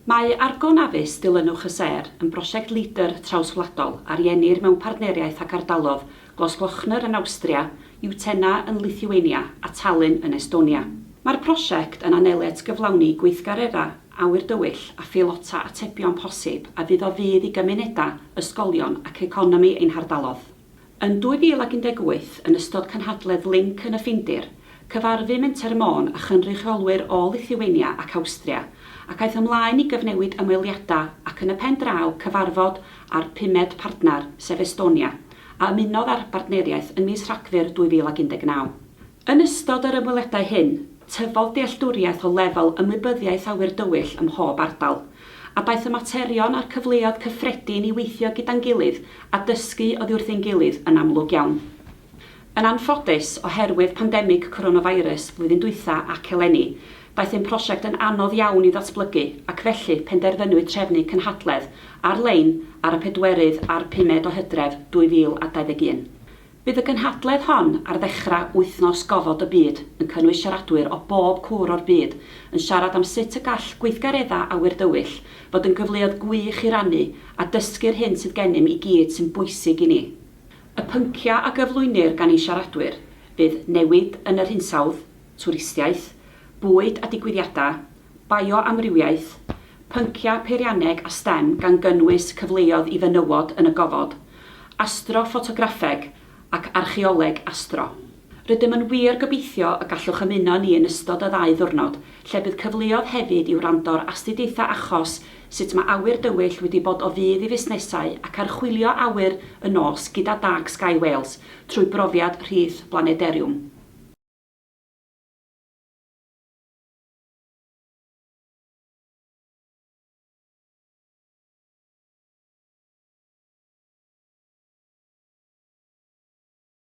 Mae Argo Navis, Dilynwch y Sêr, yn brosiect LEADER trawswladol a ariennir mewn partneriaeth ag ardalodd Grossglockner yn Awstria, Utena yn Lithuania a Tallinn yn Estonia. Mae'r prosiect yn anelu at gyflawni gweithgareddau awyr dywyll a pheilota atebion posib a fydd o fudd i gymunedau, ysgolion ac economi ein hardalodd. Yn 2018, yn ystod cynhadledd Link yn y Ffindir, cyfarfu Menter Môn â chynrychiolwyr o Lithiwania ac Awstria, ac aeth ymlaen i gyfnewid ymweliadau ac yn y pen draw cyfarfod â'r pumed partner, sef Estonia, a ymunodd â'r bartneriaeth yn mis Rhagfyr 2019. Yn ystod yr ymweliadau hyn, tyfodd dealltwriaeth o lefel ymwybyddiaeth awyr dywyll ym mhob ardal, a daeth y materion a'r cyfleoedd cyffredin i weithio gyda'n gilydd a dysgu oddi wrth ein gilydd yn amlwg iawn. Yn anffodus, oherwydd pandemig coronavirus flwyddyn dwytha ac eleni, daeth ein prosiect yn anodd iawn i'w ddatblygu ac felly penderfynwyd trefnu cynhadledd ar-lein ar y pedwerydd a'r pumed o Hydref 2021. Bydd y gynhadledd hon ar ddechrau Wythnos Gofod y Byd yn cynnwys siaradwyr o bob cwr o'r byd yn siarad am sut y gall gweithgareddau awyr dywyll fod yn gyfleoedd gwych i rannu a dysgu'r hyn sydd gennym i gyd sy'n bwysig i ni. Y pynciau a gyflwynir gan ein siaradwyr fydd newid yn yr hinsawdd, twristiaeth, bwyd a digwyddiadau, bioamrywiaeth, pynciau peirianneg a stem gan gynnwys cyfleoedd i fenywod yn y gofod, astroffotograffeg ac archaeoleg astro. Rydym yn wir gobeithio y gallwch ymuno â ni yn ystod y ddau ddiwrnod, lle bydd cyfleoedd hefyd i wrando'r astudiaethau achos sut mae awyr dywyll wedi bod o fudd i fusnesau ac archwilio awyr y nos gyda Dark Sky Wales trwy brofiad rhith Blanederiwm.